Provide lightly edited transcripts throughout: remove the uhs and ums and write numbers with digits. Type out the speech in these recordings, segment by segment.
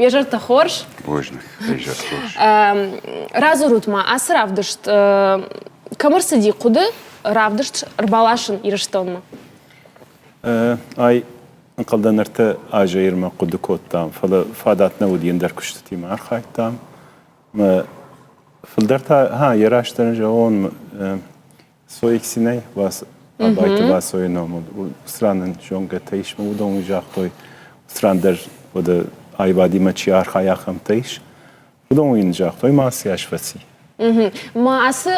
Уе зӕрдӕ хорз? Бузныг, изӕр хорз. Радзурут ма, ацы равдыст кӕм ӕрцыди хъуыды равдыст ӕрбаласын Ирыстонмӕ? Ай ӕнхъӕлдӕн ӕртӕ азӕй ирмӕ хъуыды кодтам, фӕлӕ фадат нӕ уыди, ӕндӕр куыстытимӕ архайдтам. Фылдӕр та, йӕ растдӕр зӕгъон, Соиксинӕй Абайты Васойы номыл уыцы ран ын зонгӕтӕ ис, уыдон уый загътой, уыцы ран дӕр уӕдӕ аивадимӕ чи архайы, ахӕмтӕ ис. Уыдон уый йын загътой, ма цы ас фӕци. Ма ацы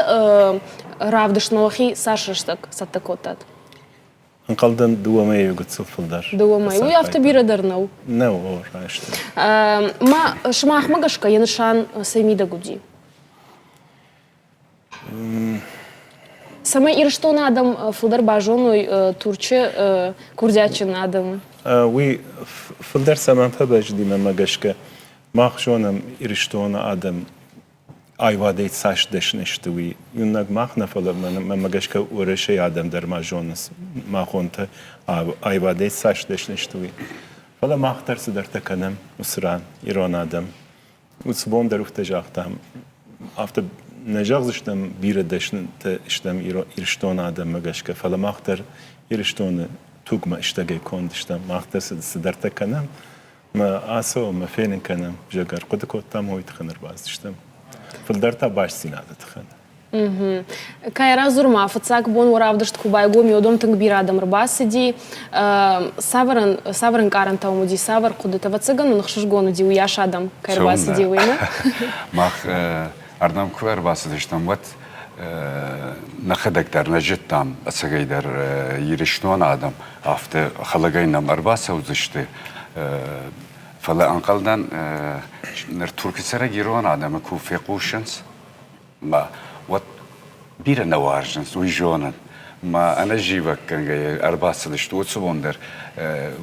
равдыстмӕ уӕхи цас рӕстӕг цӕттӕ кодтат? Ӕнхъӕлдӕн, дыууӕ мӕйы гыццыл фылдӕр. Дыууӕ мӕйы. Уый афтӕ бирӕ дӕр нӕу. Нӕу, о, раст. Ма сымахмӕ гӕсгӕ йӕ нысан цӕй мидӕг уыди? Цӕмӕй Ирыстоны адӕм фылдӕр базоной Турчы курдиатджын адӕмы. Уый фылдӕр цӕмӕн фӕбӕззыди мӕнмӕ гӕсгӕ, мах зонӕм Ирыстоны адӕм аивадӕй цас дӕсны сты, уый. Иунӕг мах нӕ, фӕлӕ мӕнмӕ гӕсгӕ Уӕрӕсейы адӕм дӕр ма зонынц, махонтӕ аивадӕй цас дӕсны сты, уый. Фӕлӕ мах дӕр цыдӕртӕ кӕнӕм уыцы ран, ирон адӕм. Уыцы бон дӕр афтӕ загътам, афтӕ нӕ зӕгъдзыстӕм, бирӕ дӕснытӕ стӕм Ирыстоны адӕммӕ гӕсгӕ, фӕлӕ мах дӕр Ирыстоны тугмӕ стӕгӕй конд стӕм, мах дӕр цыдӕртӕ кӕнӕм, мӕ ацӕуӕм, мӕ фенын кӕнӕм, зӕгъгӕ, ӕрхъуыды кодтам, уый тыххӕн ӕрбацыдыстӕм. Фылдӕр та бастдзинады тыххӕн. Кӕй радзур ма, фыццаг бон уӕ равдыст куы байгом, уыдон тынг бирӕ адӕм ӕрбацыди. Цавӕр цавӕр ӕнкъарӕнтӕ уым уыди, цавӕр хъуыдытӕ? Ӕвӕццӕгӕн уын ӕхсызгон уыди, уыйас адӕм кӕй ӕрбацыди, уый нӕ? Мах ардӕм куы ӕрбацыдыстӕм, уӕд нӕхӕдӕг дӕр нӕ зыдтам, ӕцӕгӕйдӕр Ирыстоны адӕм афтӕ хӕлӕгӕй нӕм ӕрбацӕудзысты. Фӕлӕ ӕнхъӕлдӕн, ныр Туркы цӕрӕг ирон адӕмы куы фехъусынц, Мӕ уӕд бирӕ нӕ уарзынц, уый зонын. Мӕ ӕнӕзивӕггӕнгӕйӕ ӕрбацыдысты уыцы бон дӕр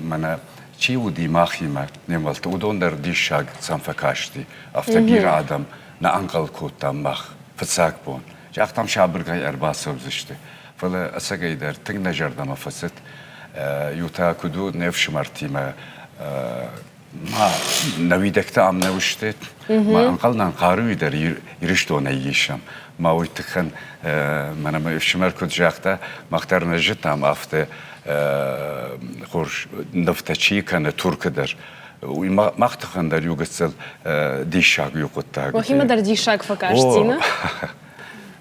мӕнӕ чи уыди махимӕ не мбӕлтты, уыдон дӕр диссаг сӕм фӕкасти. Афтӕ бирӕ адӕм нӕ ӕнхъӕл кодтам мах фыццаг бон. Загътам, сабыргай ӕрбацӕудзысты. Фӕлӕ ӕцӕгӕйдӕр тынг нӕ зӕрдӕмӕ фӕцыд. Иу та куыд у, не фсымӕртимӕ Ма нӕ уидӕгтӕ ам нӕ уысты. Ма ӕнхъӕлдӕн хъаруйы дӕр Ирыстонӕй исӕм. Ма уый тыххӕн мӕнӕ мӕ ӕфсымӕр куыд загъта, мах дӕр нӕ зыдтам афтӕ хорз нывтӕ чи кӕны Туркы дӕр. Уый мах тыххӕн дӕр иу гыццыл диссаг иу хъуыддаг. Уӕхимӕ дӕр диссаг фӕкасти, нӕ?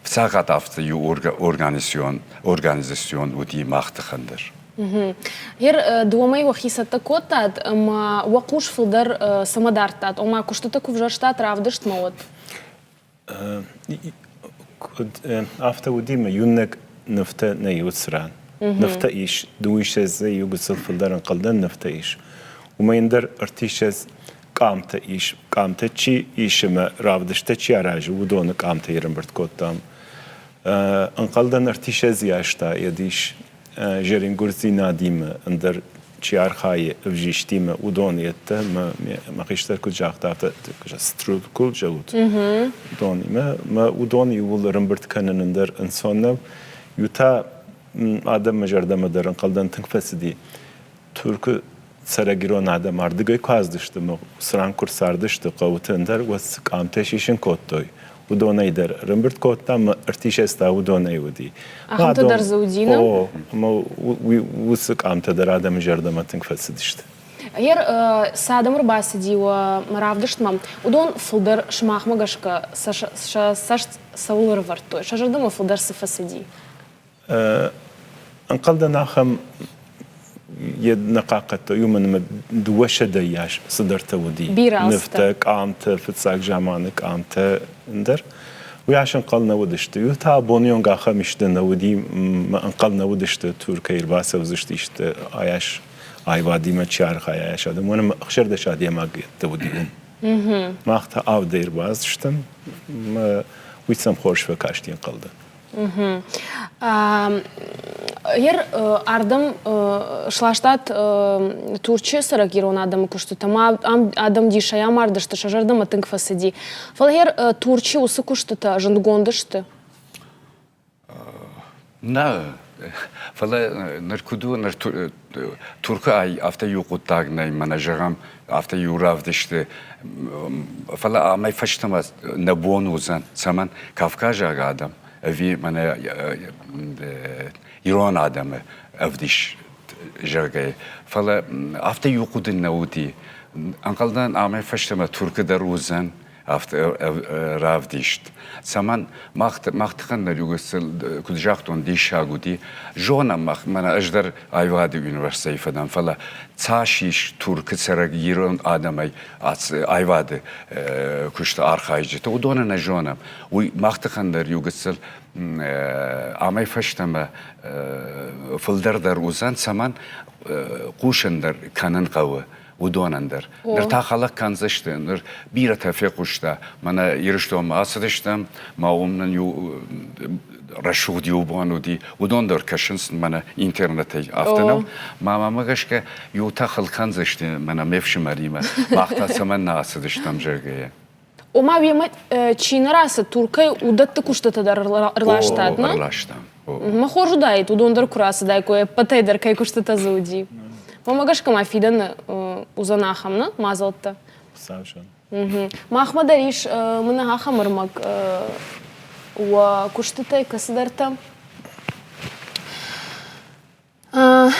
Фыццаг афтӕ иу организацион уыди мах тыххӕн дӕр. Гъер дыууӕмӕй уӕхи цӕттӕ кодтат ӕмӕ уӕ хъус фылдӕр цӕмӕ дардтат? Ома куыстытӕ куы взӕрстат равдыстмӕ, уӕд? Куыд афтӕ уыди мӕ иунӕг нывтӕ нӕ уыцы ран. Нывтӕ ис, дыууиссӕдзӕй иу гыццыл фылдӕр ӕнхъӕлдӕн нывтӕ ис. Уымӕй ӕндӕр ӕртиссӕдз къамтӕ ис. Къамтӕ чи ис ӕмӕ равдысттӕ чи аразы, уыдоны къамтӕ ӕрӕмбырд кодтам. Ӕнхъӕлдӕн ӕртиссӕдз азтӕ йӕд ис зӕрингуырддзинадимӕ ӕндӕр чи архайы ӕвзистимӕ, уыдон йедтӕ мӕ хистӕр куыд загъта, афтӕ струдкул зӕгъут, уыдонимӕ мӕ уыдон иууыл ӕрӕмбырд кӕнын ӕндӕр ӕнцон нӕу. Иу та адӕмы зӕрдӕмӕ дӕр ӕнхъӕлдӕн тынг фӕцыди. Туркы цӕрӕг ирон адӕм ардыгӕй куы ацыдысты ӕмӕ цы ран куы рцардысты хъӕуты ӕндӕр, уӕд цы къамтӕ сисын кодтой, уыдонӕй дӕр ӕрӕмбырд кодта ӕмӕ ӕртисӕдз та уыдонӕй уыди. Ахӕмтӕ дӕр дзы уыди, нӕ? О, ӕмӕ уыцы къамтӕ дӕр адӕмы зӕрдӕмӕ тынг фӕцыдысты. Ер цы адӕм ӕрбацыди уӕ равдыстмӕ, уыдон фылдӕр сымахмӕ гӕсгӕ сӕ цӕст цӕуыл ӕрывӕрдтой, сӕ зӕрдӕмӕ фылдӕр цы фӕцыди? Ӕнхъӕлдӕн ахӕм йӕ нӕ хъахъхъӕдтой, уымӕн ӕмӕ дыууӕсӕдӕйас цыдӕртӕ уыди. Нывтӕ, къамтӕ, фыццаг заманы къамтӕ, ӕндӕр. Уый ас ӕнхъӕл нӕ уыдысты. Иу та абоны онг ахӕм исты нӕ уыди, ӕнхъӕл нӕ уыдысты, Туркӕй ӕрбацӕудзысты исты айас аивадимӕ чи архайа, айас адӕм. Уымӕн ӕмӕ 16 адӕймаг йедтӕ уыди уым. Мах та авдӕй ӕрбацыдыстӕм, уый сӕм хорз фӕкасти ӕнхъӕлдӕн. Ер ардӕм сластат Турчы цӕрӕг ирон адӕмы куыстытӕ ма ам адӕм дисӕй амардысты, сӕ зӕрдӕмӕ тынг фӕцыди. Фӕлӕ ер Турчы уыцы куыстытӕ зындгонд сты? Нӕ. Фӕлӕ ныр куыд у, ныр Туркы ай афтӕ иу хъуыддаг нӕй, мӕнӕ зӕгъӕм, афтӕ иу равдысты. Фӕлӕ амӕй фӕстӕмӕ нӕ бон уыдзӕн, цӕмӕн кавказаг адӕм ӕви мӕнӕ ирон адӕмы ӕвдис, зӕгъгӕ. Фӕлӕ афтӕ иу хъуыды нӕ уыди. Ӕнхъӕлдӕн, амӕй фӕстӕмӕ Туркы дӕр уыдзӕн афтӕ равдист. Цӕмӕн мах, мах тыххӕн нӕ иугӕсцыл, куыд загътон, диссаг уыди. Зонӕм мах, мӕнӕ ӕз дӕр аивады университеты фӕдӕн, фӕлӕ цас ис Туркы цӕрӕг ирон адӕмӕй аивады куысты архайджытӕ, уыдоны нӕ зонӕм. Уый мах тыххӕн дӕр иугӕсцыл амӕй фӕстӕмӕ фылдӕр дӕр уыдзӕн, цӕмӕн хъусын дӕр кӕнын хъӕуы уыдонӕн дӕр. Ныр та хӕлӕг кӕндзысты, ныр бирӕтӕ фехъуыста, мӕнӕ Ирыстонмӕ ацыдыстӕм, ма уым нын иу рӕсугъд иу бон уыди, уыдон дӕр кӕсынц мӕнӕ интернетӕй, афтӕ нӕу? Мамӕмӕ гӕсгӕ иутӕ хыл кӕндзысты мӕнӕ ме фсымӕримӕ, мах та цӕмӕн нӕ ацыдыстӕм, зӕгъгӕ. Ома уемӕ чи нӕ рацыд, Туркӕй уыдӕтты куыстытӕ дӕр ӕрластат, нӕ? Ӕрластам. Мӕ хорз уыдаид, уыдон дӕр куы рацыдаиккой, ӕппӕтӕй дӕр кӕй куыстытӕ дзы уыди. Мӕнмӕ гӕсгӕ ма фидӕны уыдзӕн ахӕм нӕ мадзӕлттӕ. Хуыцау Махмӕ дӕр ис мӕнӕ ахӕм ӕрмӕг уӕ куыстытӕй кӕцыдӕртӕ.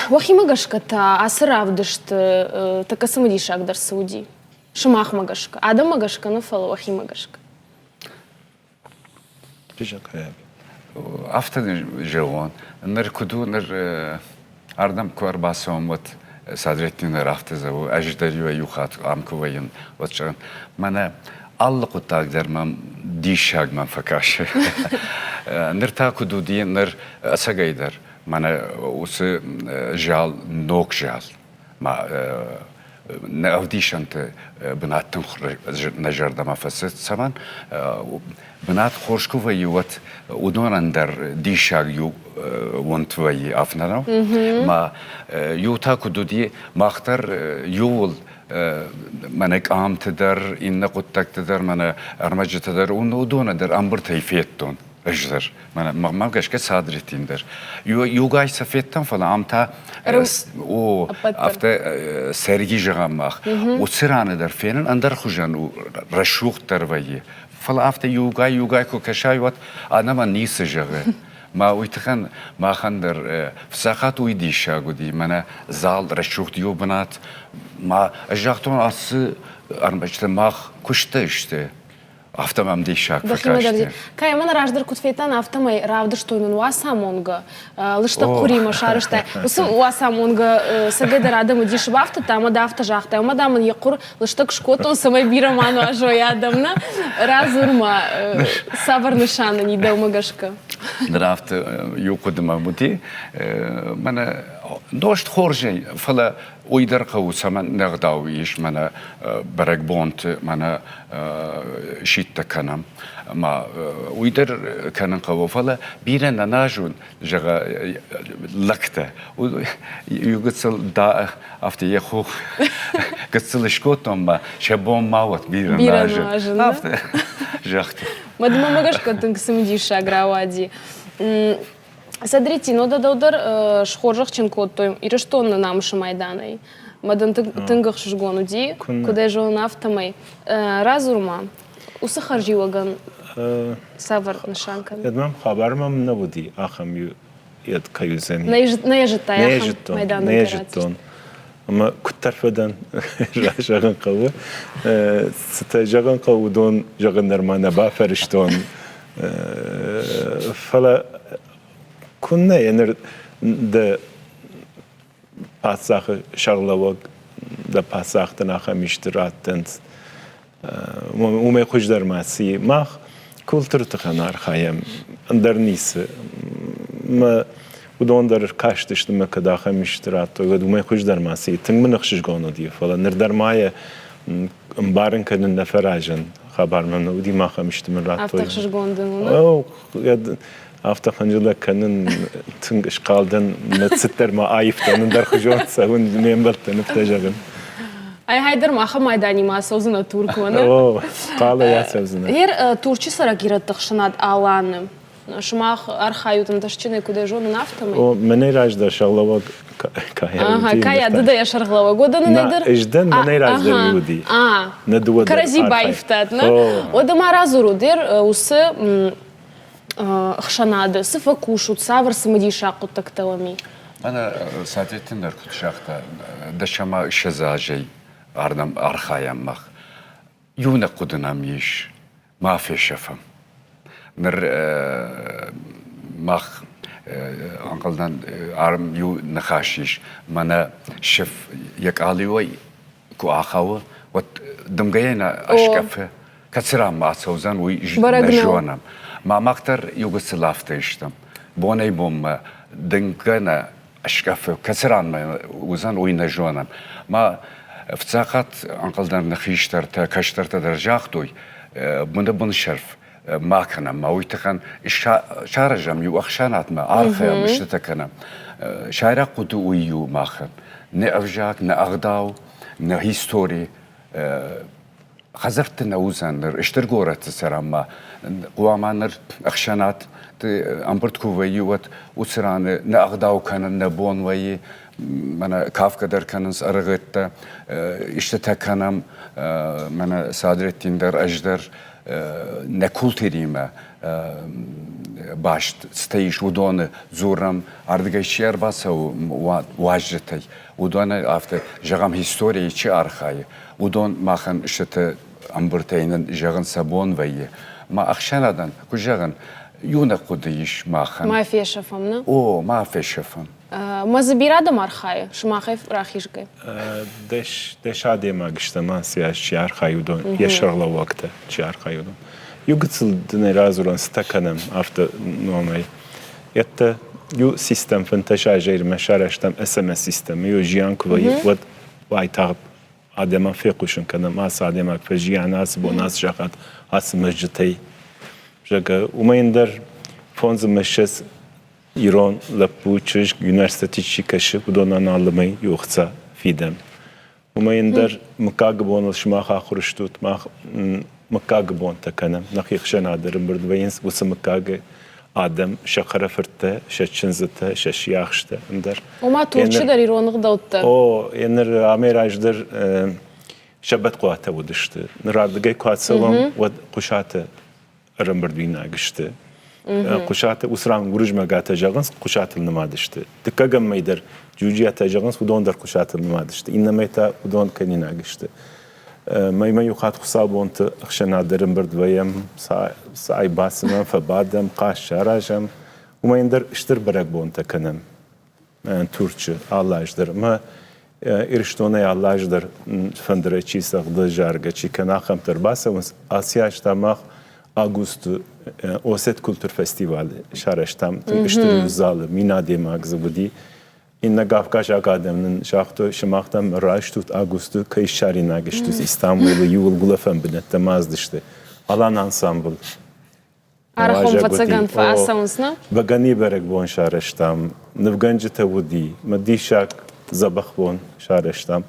Уӕхимӕ гӕсгӕ та ацы равдысты тӕккӕ цымыдисагдӕр цы уыди? Сымахмӕ гӕсгӕ, адӕммӕ гӕсгӕ нӕ, фӕлӕ уӕхимӕ гӕсгӕ. Афтӕ зӕгъон, ныр куыд у, ныр ардӕм куы ӕрбацӕуӕм, уӕд Садреттин дӕр афтӕ зӕгъы, ӕз дӕр иу хатт ам куы вӕййын, уӕд зӕгъын, мӕнӕ алы хъуыддаг дӕр мӕм диссаг мӕм фӕкӕсы. Ныр та куыд уыди, ныр ӕцӕгӕйдӕр мӕнӕ уыцы зал ног зал ма нӕ ӕвдисӕнты бынат тынг нӕ зӕрдӕмӕ фӕцыд. Цӕмӕн? Бынат хорз куы вӕййы, уӕд уыдонӕн дӕр диссаг иу уынд вӕййы, афтӕ нӕу? Ма иу та куыд уыди, мах дӕр иууыл мӕнӕ къамты дӕр, иннӕ хъуыддӕгты дӕр, мӕнӕ ӕрмӕджыты дӕр, уыдоны дӕр ӕмбырдӕй федтон ӕз дӕр. Мӕнмӕ гӕсгӕ Садреттин дӕр. Иугай сӕ федтам, фӕлӕ ам та о, афтӕ сӕрги зӕгъӕм мах. Уыцы раны дӕр фенын ӕндӕр хуызӕн у, рӕсугъддӕр вӕййы. Фӕлӕ афтӕ иугай-иугай куы кӕсай, уӕд ӕнӕмӕн ницы зӕгъы. Ма уый тыххӕн махӕн дӕр сахат уый диссаг уыди, мӕнӕ зал рӕсугъд иу бынат. Ма ӕз загътон, ацы ӕрмӕджытӕ мах куысты сты. Афтӕ мӕм диссаг фӕкасти. Кӕй мӕн раздӕр куыд федтан, афтӕмӕй равдыстой нын уацамонгӕ, лыстӕг хъуыримӕ сарӕзта. Уыцы уацамонгӕ цӕгӕйдӕр адӕмы дисы бафтыдта ӕмӕ дӕ афтӕ загъта, ӕмӕ дам ын йӕ хъуыр лыстӕг скодтон, цӕмӕй бирӕ ма нуазой адӕм, нӕ? Радзур-ма, цавӕр нысан ын и дӕумӕ гӕсгӕ? Ныр афтӕ иу хъуыды мӕм уыди, мӕнӕ нозт хорзӕй, фӕлӕ уый дӕр хъӕуы, цӕмӕн не гъдау ис мӕнӕ бӕрӕгбонты, мӕнӕ сидтӕ кӕнӕм. Ма уый дӕр кӕнын хъӕуы, фӕлӕ бирӕ нӕ назун, зӕгъа, лӕгтӕ. Иу гыццыл да афтӕ йӕ хох гыццыл скодтон ма, сӕ бон ма уӕд бирӕ назын. Афтӕ загъта. Мӕнмӕ гӕсгӕ тынг цымыдисаг рауади. Садреттино дӕ дӕу дӕр схорзӕхджын кодтой Ирыстоны намысы майданӕй. Мӕ дын тынг ӕхсызгон уыди, куыд ӕй зонын, афтӕмӕй. Радзур-ма, уыцы хӕрзиуӕгӕн цавӕр нысан кӕны? Йӕд мӕм хабар мӕм нӕ уыди, ахӕм йӕд кӕй уыдзӕни. Нӕ йӕ зыдтай ахӕм майдан? Нӕ йӕ зыдтон. Ӕмӕ куыддӕр фӕдӕн, зӕгъын хъӕуы. Цытӕ зӕгъын хъӕуы, уыдон зӕгъын нырма нӕ бафӕрстон. Фӕлӕ куыннӕ ныр дӕ паддзахы сӕргълӕууӕг дӕ паддзах дын ахӕм исты раттынц. Уымӕй хуыздӕр ма цы и? Мах культуры тыххӕн архайӕм, ӕндӕр ницы. Мӕ уыдон дӕр кастысты мӕ кӕд ахӕм исты радтой, уӕд уымӕй хуыздӕр ма цы и? Тынг мын ӕхсызгон уыди, фӕлӕ ныр дӕр ма йӕ ӕмбарын кӕнын нӕ фӕразын. Хабар мӕм нӕ уыди, махӕм исты мын радтой. Афтӕ ӕхсызгон дын у? Афтӕ хынджылӕг кӕнын тынг схъал дӕн, мӕ цыд дӕр ма аивтон, ӕндӕрхуызон цӕуын ме мбӕлттӕн нывтӕ зӕгъын. Ай-гьай дӕр махӕн майданимӕ ацӕудзынӕ Туркмӕ, нӕ? О, хъалӕй ацӕудзынӕ. Гъер Турчы цӕрӕг ирӕтты хсӕнад Аланы. Сымах архайут ӕнтыстджынӕй, куыд ӕй зонын, афтӕмӕй. О, мӕнӕй раздӕр сӕргълӕууӕг Кая Ага, Кая, ды дӕ йӕ сӕргълӕууӕг. Уӕдӕ нын ӕдӕр... Ӕз дӕн, мӕнӕй раздӕр уыди. Нӕ дыууӕ дӕр Кӕрӕдзи баивтат, нӕ? Уӕдӕ ма радзурут дӕр уыцы ӕхсӕнады цы фӕкусут, цавӕр цымыдисаг хъуыддӕгтӕ уӕм и? Мӕнӕ Сатетин дӕр куыд загъта, дӕсӕмӕ ссӕдз азӕй ардӕм архайӕм мах. Иунӕг хъуыды нӕм ис, ма фесӕфӕм. Ныр мах ӕнхъӕлдӕн арм иу ныхас ис, мӕнӕ сыф йӕ къалиуӕй куы ахауы, уӕд дымгӕйӕ нӕ аскъӕфы, кӕцы ранмӕ ацӕудзӕн, уый нӕ зонӕм. Ма мах дӕр иугуыцыл афтӕ стӕм. Бонӕй-бонмӕ дымгӕ нӕ скъӕфы, кӕцы ранмӕ уыдзӕн, уый нӕ зонӕм. Ма фыццаг хатт ӕнхъӕлдӕн нӕ хистӕртӕ, кӕстӕртӕ дӕр загътой, быны бын сӕрф ма кӕнӕм, ма уый тыххӕн саразӕм иу ӕхсӕнадмӕ, архайӕм, истытӕ кӕнӕм. Сӕйраг хъуыды уый у махӕн. Нӕ ӕвзаг, нӕ ӕгъдау, нӕ истори хӕдзӕртты нӕ уыдзӕн ныр стыр горӕтты цӕрӕм ма хъуамӕ ныр ӕхсӕнад ӕмбырд куы вӕййы, уӕд уыцы раны нӕ ӕгъдау кӕнын нӕ бон вӕййы, мӕнӕ кафгӕ дӕр кӕнынц ӕрыгӕттӕ, истытӕ кӕнӕм, мӕнӕ Садреттин дӕр, ӕз дӕр нӕ культуримӕ баст цытӕ ис, уыдоны дзурӕм, ардыгӕй чи ӕрбацӕуы уазджытӕй, уыдоны афтӕ зӕгъӕм, историйы чи архайы, уыдон махӕн сты ӕмбырдтӕй нын зӕгъын сӕ бон вӕййы. Ма ӕхсӕнадӕн, куы зӕгъын, иунӕг хъуыды ис махӕн. Ма фесӕфӕм, нӕ? О, ма фесӕфӕм. Ма дзы бирӕ адӕм архайы, сымахӕй рахизгӕ? Дӕс адӕймаг стӕм ацы аз чи архайы, уыдон, йӕ сӕргълӕууӕгтӕ чи архайы, уыдон. Иу гыццыл дын ӕй радзурӕн, цытӕ кӕнӕм афтӕ номӕй. Йедтӕ иу систем фынтӕс азӕй сарӕзтам SMS-системӕ, иу зиан куы вӕййы, уӕд уайтагъд адӕмӕн фехъусын кӕнӕм, ацы адӕймаг фӕзиан ацы бон, ацы сахат, ацы мӕзджытӕй. Зӕгъгӕ, уымӕй ӕндӕр фондз ӕмӕ ссӕдз ирон лӕппу, чызг университеты чи кӕсы, уыдонӕн алы мӕй иу ӕхца фидӕм. Уымӕй ӕндӕр мыггагы боныл сымах ахуыр стут, мах мыггагы бонтӕ кӕнӕм. Нӕхи ӕхсӕнады ӕрӕмбырд вӕййынц уыцы мыггагы адӕм, сӕ хӕрӕфырттӕ, сӕ чындзытӕ, сӕ сиӕхстӕ, ӕндӕр. Ома Турчы дӕр ирон ӕгъдӕуттӕ. О, ныр амӕй раздӕр сабатхъуатӕ уыдысты. Ныр ардыгӕй куы ацӕуӕм, уӕд Хъуысаты ӕрӕмбырдуинаг сты. Хъуысаты уыцы ран Уырызмӕгатӕ зӕгъынц, Хъуысатыл нымад сты. Дыккӕгӕммӕй дӕр Джуджиатӕ зӕгъынц, уыдон дӕр Хъуысатыл нымад сты. Иннӕмӕй та уыдон кӕнинаг сты. Мӕймӕ иу хатт хуыцаубонты ӕхсӕнад ӕрӕмбырд вӕййӕм, цай бацымӕм, фӕбадӕм, хъазт саразӕм. Уымӕй ӕндӕр стыр бӕрӕгбонтӕ кӕнӕм. Турчы алы аз дӕр. Мӕ Ирыстонӕй алы аз дӕр фӕндырӕй чи цӕгъды, заргӕ чи кӕны, ахӕмтӕ ӕрбацӕуынц. Ацы аз та мах августы Осет культурфестиваль сарӕзтам тынг стыр иу залы, мин адӕймаг дзы уыди. Иннӕ кавказаг адӕм нын загътой, сымах дам райстут августы кӕй ссаринаг стут Истанбулы иууыл улӕфӕн бынӕттӕ ма аздысты. Алан ансамбль Арӕхон фӕцӕгӕн фӕцӕуынц, нӕ? Бӕгӕныйы бӕрӕгбон сарӕзтам, нывгӕнджытӕ уыди, мӕ диссаг дзӕбӕх бон сарӕзтам.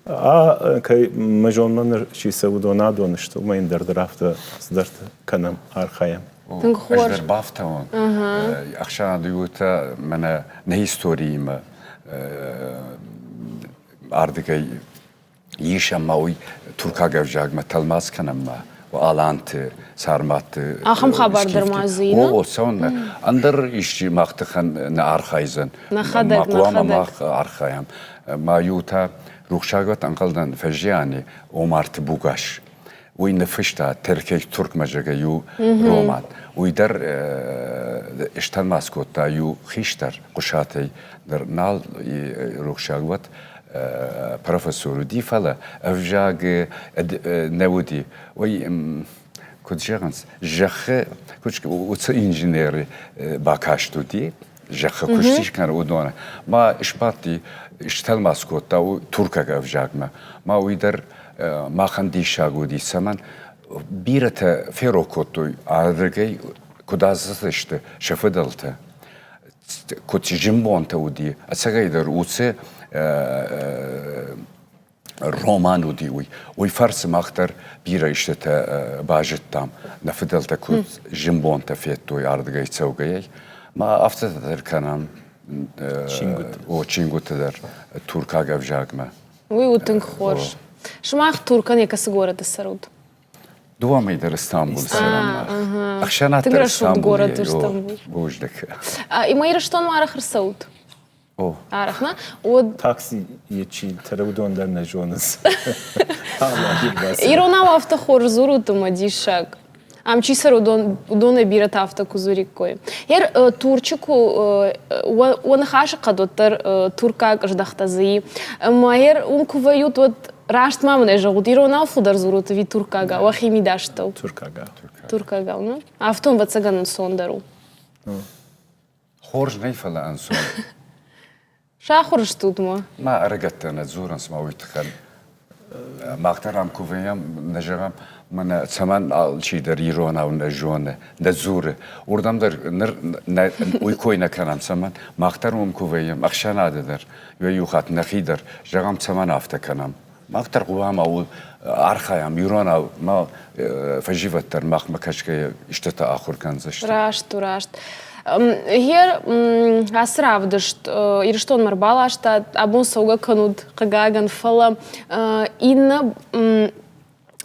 А кӕй мӕ зонмӕ ныр чи цӕуы, уыдон адон сты, уымӕй ӕндӕр дӕр афтӕ цыдӕртӕ кӕнӕм, архайӕм. Тынг хорз. Ӕз дӕр бафтауон. Ӕхсӕнады иутӕ мӕнӕ нӕ историимӕ ардыгӕй ис ӕмӕ уый туркаг ӕвзагмӕ тӕлмац кӕнӕм ма аланты, сарматты. Ахӕм хабар дӕр ма дзы и, О, цӕуыннӕ. Ӕндӕр исчи мах тыххӕн нӕ архайдзӕн. Нӕхӕдӕг, Хъуамӕ мах архайӕм. Ма иу та рухсагвӕд ӕнхъӕлдӕн фӕзиани Омарты Бугас. Уый ныффыста Теркӕй Туркмӕ, зӕгъгӕ, иу роман. Уый дӕр стӕлмац кодта иу хистӕр Хъуысатӕй дӕр нал рухсаг уӕд профессор уыди, фӕлӕ ӕвзаг нӕ уыди. Уый, куыд зӕгъынц, зӕххы уыцы инженеры бакаст уыди, зӕххы куыст ис кӕны уыдоны. Ма сбадти, стӕлмац кодта туркаг ӕвзагмӕ. Ма уый дӕр махӕн диссаг уыди, цӕмӕн бирӕтӕ ферох кодтой, ардыгӕй куыд ацыдысты сӕ фыдӕлтӕ. Куыд зын бонтӕ уыди, ӕцӕгӕйдӕр уыцы. роман уыди уый. Уый фӕрцы мах дӕр бирӕ истытӕ базыдтам. Нӕ фыдӕлтӕ куыд зын бонтӕ федтой ардыгӕй цӕугӕйӕ. Ма афтӕ дӕр кӕнӕм чингуыты. О, чингуыты дӕр туркаг ӕвзагмӕ. Уый у тынг хорз. Сымах Туркӕн йӕ кӕцы горӕты цӕрут? Дыууӕ дӕр Стамбул цӕрӕм мах. Ӕхсӕнад Тынг рӕсугъд горӕт у Стамбул. Бузныг. Ӕмӕ Ирыстонмӕ арӕх ӕрцӕут? О. Арӕх нӕ? Уӕд Такси йе чи тӕры, уыдон дӕр нӕ зонынц. Иронау афтӕ хорз дзурут ӕмӕ диссаг. Ам чи цӕры, уыдон, уыдонӕй бирӕтӕ афтӕ куы дзуриккой. Ер Турчы куы уӕ ныхасы хъӕд уӕддӕр туркаг ыздӕхтӕ дзы и. Ӕмӕ ер уым куы вӕййут, уӕд раст ма мын ӕй зӕгъут, иронау фылдӕр дзурут ӕви туркагау, уӕхи мидастӕу? Туркагау. Туркагау, ну? Афтӕ ӕвӕццӕгӕн ӕнцондӕр у. Хорз нӕй, фӕлӕ ӕнцон. Сахуыр стут ма? Ма ӕрыгӕттӕ нӕ дзурынц ма уый тыххӕн. Мах дӕр ам куы вӕййӕм, нӕ зӕгъӕм, мӕнӕ цӕмӕн алчидӕр иронау нӕ зоны, нӕ дзуры. Уырдӕм дӕр ныр нӕ, уый кой нӕ кӕнӕм, цӕмӕн. Мах дӕр уым куы вӕййӕм, ӕхсӕнады дӕр, иу хатт нӕхи дӕр, зӕгъӕм, цӕмӕн афтӕ кӕнӕм. Мах дӕр хъуамӕ архайӕм иронау, ма фӕсивӕд дӕр махмӕ кӕсгӕйӕ истытӕ ахуыр кӕндзысты. Раст у, раст. Гъер ацы равдыст Ирыстонмӕ ӕрбаласта, абон цӕугӕ кӕнут, хъыгагӕн, фӕлӕ иннӕ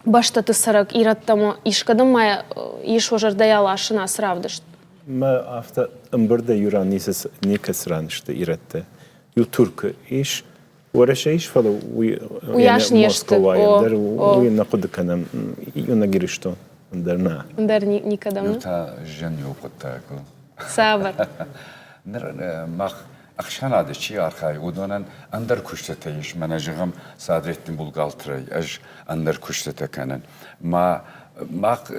бӕстӕты цӕрӕг ирӕттӕм искӕдӕм ма ис уӕ зӕрдӕйӕ ласын ацы равдыст? Мӕ афтӕ ӕмбырдӕй иу ран никӕцы ран сты ирӕттӕ. Иу Туркы ис, Уӕрӕсе ис, фӕлӕ уый Уыйас не сты. ӕндӕр уый нӕ хъуыды кӕнӕм. Иунӕг Ирыстон, ӕндӕр нӕ. Ӕндӕр никӕдӕм. Иу та зын иу хъуыддаг у. Цавӕр? Ныр мах ӕхсӕнады чи архайы, уыдонӕн ӕндӕр куыстытӕ ис. Мӕнӕ зӕгъӕм, Садреттин бухгалтерӕй ӕз ӕндӕр куыстытӕ кӕнын. Ма мах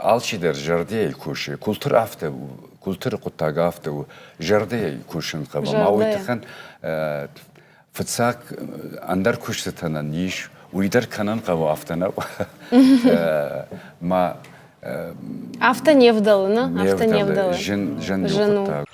алчидӕр зӕрдӕйӕ кусы. Культура афтӕ у, культуры хъуыддаг афтӕ у, зӕрдӕйӕ кусын хъӕуы. Ма уый тыххӕн фыццаг ӕндӕр куыстытӕ нын ис, уый дӕр кӕнын хъӕуы, афтӕ нӕу? Ма Афтӕ не вдӕлы, нӕ? Афтӕ не вдӕлы. Зын, зын хъуыддаг.